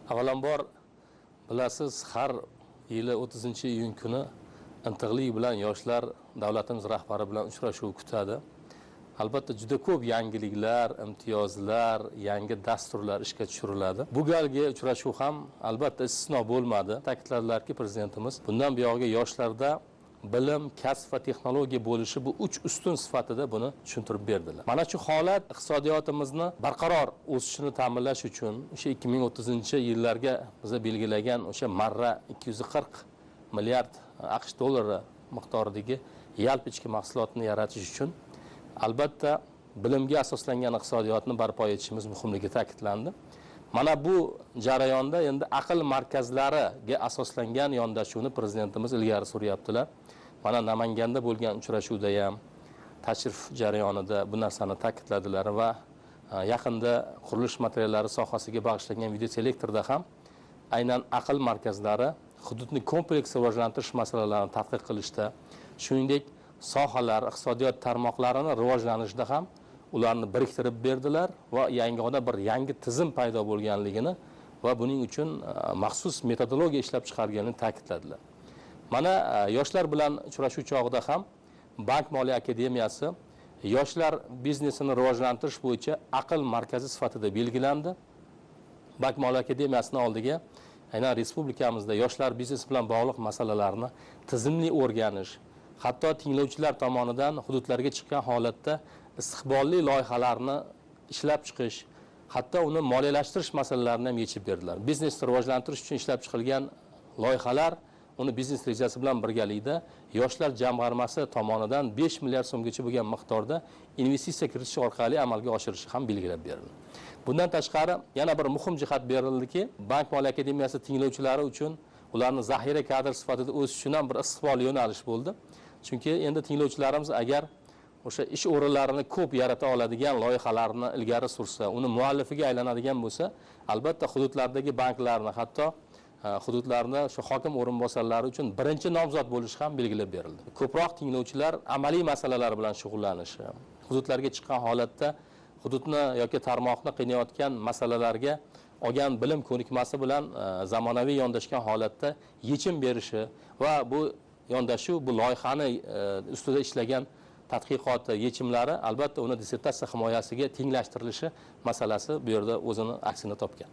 Avvalambor bilasiz, har yili 30-iyun kuni intiqlik bilan yoshlar davlatimiz rahbari bilan uchrashuv kutadi. Albatta juda ko'p yangiliklar, imtiyozlar, yangi dasturlar ishga tushiriladi. Bu galgi uchrashuv ham albatta istisno bo'lmadi. Ta'kidladilarki, prezidentimiz bundan buyog'iga yoshlarda bilim, kasb va texnologiya bo'lishi bu uch ustun sifatida buni tushuntirib berdilar. Mana shu holat iqtisodiyotimizni barqaror o'sishini ta'minlash uchun o'sha 2030-yillarga biz belgilagan o'sha marra 240 milliard AQSh dollari miqdoridagi yalpi ichki mahsulotni yaratish uchun albatta bilimga asoslangan iqtisodiyotni barpo etishimiz muhimligi ta'kidlandi. Mana bu jarayonda endi aql markazlariga asoslangan yondashuvni prezidentimiz ilgari suryaptilar. Mana Namanganda bo'lgan uchrashuvda ham tashrif jarayonida bu narsani ta'kidladilar va yaqinda qurilish materiallari sohasiga bag'ishlangan videoselektorda ham aynan aql markazlari hududni kompleks rivojlantirish masalalarini tadqiq qilishda, shuningdek sohalar, iqtisodiyot tarmoqlarini rivojlanishida ham ularni biriktirib berdilar va yangiona bir yangi tizim paydo bo'lganligini va buning uchun maxsus metodologiya ishlab chiqarganini ta'kidladilar. Mana yoshlar bilan uchrashuv chog'ida ham Bank moliya akademiyasi yoshlar biznesini rivojlantirish bo'yicha aql markazi sifatida belgilandi. Bank moliya akademiyasining oldiga aynan respublikamizda yoshlar biznesi bilan bog'liq masalalarni tizimli o'rganish, hatto tinglovchilar tomonidan hududlarga chiqqan holatda istiqbolli loyihalarni ishlab chiqish, hatto uni moliyalashtirish masalalarini ham yechib berdilar. Biznesni rivojlantirish uchun ishlab chiqilgan loyihalar uni biznes rejasi bilan birgalikda yoshlar jamg'armasi tomonidan 5 milliard so'mgacha bo'lgan miqdorda investitsiya kiritish orqali amalga oshirishi ham belgilab berildi. Bundan tashqari yana bir muhim jihat berildiki, Bank moliya akademiyasi tinglovchilari uchun ularni zaxira kadr sifatida o'sishidan ham bir istiqbolli yo'nalish bo'ldi. Chunki endi tinglovchilarimiz agar o'sha ish o'rinlarini ko'p yarata oladigan loyihalarni ilgari sursa, uni muallifiga aylanadigan bo'lsa, albatta hududlardagi banklarni, hatto hududlarni shu hokim o'rinbosarlari uchun birinchi nomzod bo'lishi ham belgilab berildi. Ko'proq tinglovchilar amaliy masalalar bilan shug'ullanishi, hududlarga chiqqan holatda hududni yoki tarmoqni qiynayotgan masalalarga olgan bilim ko'nikmasi bilan zamonaviy yondashgan holatda yechim berishi va bu yondashuv, bu loyihani ustida ishlagan tadqiqoti, yechimlari albatta uni dissertatsiya himoyasiga tenglashtirilishi masalasi bu yerda o'zini aksini topgan.